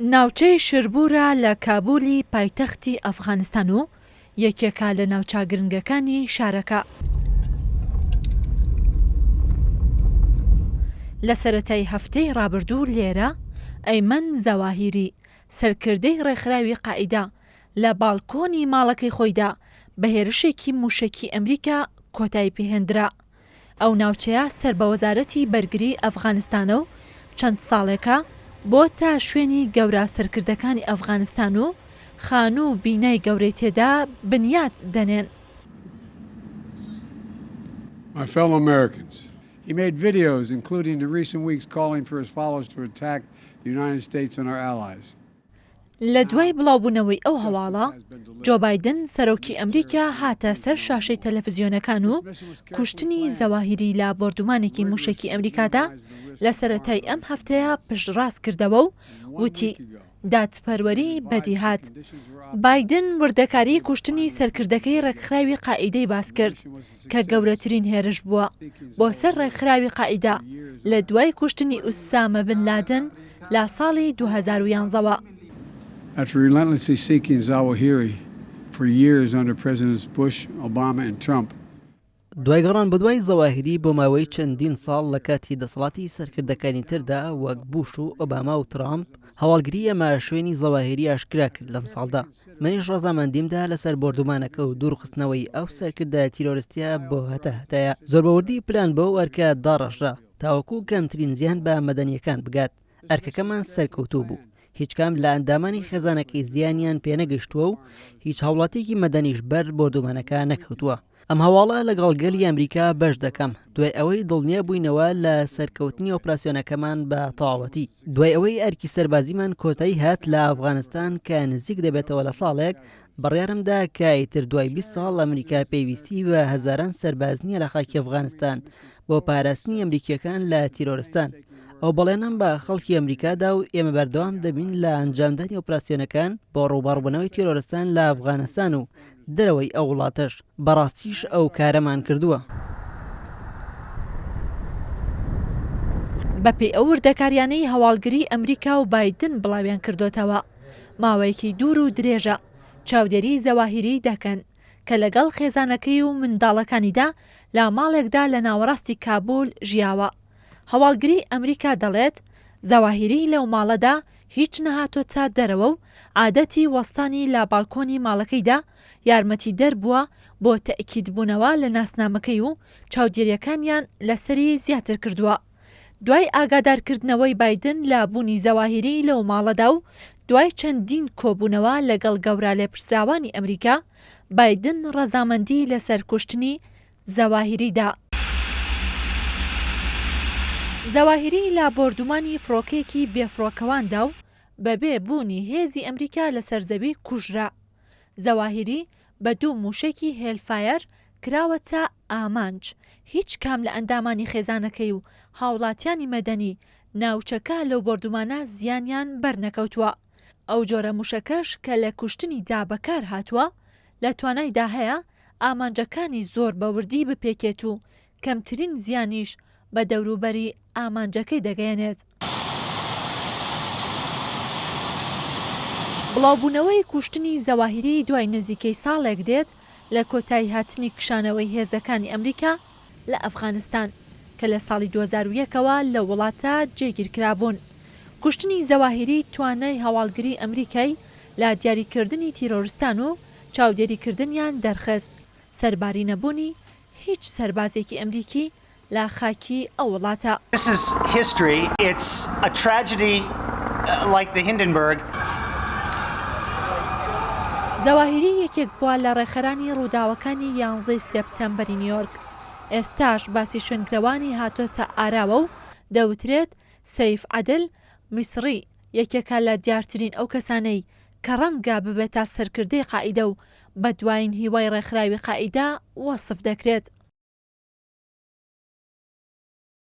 ناوچەی شربورە لە کابولی پایتەختی ئەفغانستان و یەکێکە لە ناوچە گرنگەکانی شارەکە. لە سەرەتای هەفتەی ڕابردوو لێرە، ئەیمەن زەواهیری، سەرکردەی ڕێکخراوی قاعیدە لە باڵکۆنی ماڵەکەی خۆیدا بە هێرشێکی مووشەکی ئەمریکا کۆتایی پێهێندرا. ئەو ناوچەیە سەر بە وەزارەتی بەرگری ئەفغانستانە و چەند ساڵێکە بۆتە شوێنی گەورە سەرکردەکانی ئەفغانستان و خانوو و بینای گەورەی تێدا بنیات دەنێن. My fellow Americans. He made videos, including in recent weeks calling for his followers to attack the United States and our allies. لە دوای بڵاوبوونەوەی ئەو هەواڵە، جۆ بایدن سەرۆکی ئەمریکا هاتە سەر شاشەی تەلەفزیۆنەکان و کوشتنی زەواهیری لە بۆردومانێکی موشەکی ئەمریکادا لە سەرەتای ئەم هەفتەیە پشتڕاست کردەوە و وتی دادپەروەری بەدیهات. بایدن وردەکاریی کوشتنی سەرکردەکەی ڕێکخراوی قاعیدەی باسکرد کە گەورەترین هێرش بووە بۆ سەر ڕێکخراوی قاعیدە لە دوای کوشتنی ئوسامە بن لادن لە ساڵی 2011 وە. After relentlessly seeking Zawahiri for years under Presidents Bush, Obama and Trump, دوای گەڕان بەدوای زەواهیری بۆ ماوەی چەندین ساڵ لە کاتی دەسەڵاتی سەرکردەکانی تردا وەک بوش و ئۆباما و ترامپ، هەواڵگری ئێمە شوێنی زەواهیری ئاشکرا کرد لەم ساڵدا. منیش ڕەزامەندیم دا لەسەر بۆردومانەکە و دوورخستنەوەی ئەو سەرکردە تیرۆرستیە بۆ هەتا هەتایە. زۆر بە وردی پلان بۆ ئەو ئەرکە داڕێژرا تاوەکو کەمترین زیان بە مەدەنییەکان بگات. ئەرکەکەمان سەرکەوتوو بوو. هیچ کام لە ئەندامانی خێزانەکەی زیانیان پێنەگەیشتووە و هیچ هاوڵاتییەکی مەدەنیش بەر بۆردومانەکە نەکەوتووە. ئەم هەواڵە لەگەڵ گەلی ئەمریکا بەش دەکەم، دوای ئەوەی دڵنیا بووینەوە لە سەرکەوتنی ئۆپراسیۆنەکەمان بە تەواوەتی. دوای ئەوەی ئەرکی سەربازیمان کۆتایی هات لە ئەفغانستان کە نزیک دەبێتەوە لە ساڵێک، بڕیارم دا کە ئیتر دوای 20 ساڵ ئەمریکا پێویستی بە هەزاران سەرباز نییە لە خاکی ئەفغانستان بۆ پاراستنی ئەمریکییەکان لە تیرۆرستان. ئەو بەڵێنەم بە خەڵکی ئەمریکا دا و ئێمە بەردەوام دەبین لە ئەنجامدانی ئۆپراسیۆنەکان بۆ ڕووبەڕووبوونەوەی تیرۆرستان لە ئەفغانستان و دەرەوەی ئەو وڵاتەش، بەڕاستیش ئەو کارەمان کردووە. بەپێی ئەو وردەکاریانەی هەواڵگریی ئەمریکا و بایدن بڵاویان کردۆتەوە، ماوەیەکی دوور و درێژە چاودێریی زەواهیری دەکەن کە لەگەڵ خێزانەکەی و منداڵەکانیدا لە ماڵێکدا لە ناوەڕاستی کابول ژیاوە. هەواڵگریی ئەمریکا دەڵێت، زەواهیری لەو ماڵەدا هیچ نەهاتۆتە دەرەوە و عادەتی وەستانی لە باڵکۆنی ماڵەکەیدا یارمەتیدەر بووە بۆ تەئکیدبوونەوە لە ناسنامەکەی و چاودێرییەکانیان لەسەری زیاتر کردووە. دوای ئاگادارکردنەوەی بایدن لە بوونی زەواهیری لەو ماڵەدا و دوای چەندین کۆبوونەوە لەگەڵ گەورە لێپرسراوانی ئەمریکا، بایدن ڕەزامەندی لەسەر کوشتنی زەواهیری دا. زەواهیری لە بۆردومانی فڕۆکەیەکی بێفڕۆکەواندا و بەبێ بوونی هێزی ئەمریکا لەسەر زەوی کوژرا. زەواهیری بە دوو مووشەکی هێلفایەر کراوەتە ئامانج، هیچ کام لە ئەندامانی خێزانەکەی و هاوڵاتیانی مەدەنی ناوچەکە لەو بۆردومانە زیانیان بەرنەکەوتووە. ئەو جۆرە مووشەکەش کە لە کوشتنیدا بەکارهاتووە لە توانایدا هەیە ئامانجەکانی زۆر بە وردی بپێکێت و کەمترین زیانیش بە دەوروبەری ئامانجەکەی دەگەیەنێت. بڵاوبوونەوەی کوشتنی زەواهیری دوای نزیکەی ساڵێک دێت لە کۆتاییهاتنی کشانەوەی هێزەکانی ئەمریکا لە ئەفغانستان کە لە ساڵی 2001 ەوە لەو وڵاتە جێگیرکرابوون. کوشتنی زەواهیری توانای هەواڵگری ئەمریکای لە دیاریکردنی تیرۆرستان و چاودێریکردنیان دەرخست، سەرباری نەبوونی هیچ سەربازێکی ئەمریکی لە خاکی ئەو وڵاتە. This is history. It's a tragedy like the Hindenburg. زەواهیری یەکێک بووە لە ڕێکخەرانی ڕووداوەکانی یانزەی سێپتەمبەری نیۆرک، ئێستاش باسی شوێنگرەوانی هاتۆتە ئاراوە و دەوترێت سەیف عەدل میسڕی یەکێکە لە دیارترین ئەو کەسانەی کە ڕەنگە ببێتە سەرکردەی قاعیدە و بە دوایین هیوای ڕێکخراوی قاعیدە وەسف دەکرێت.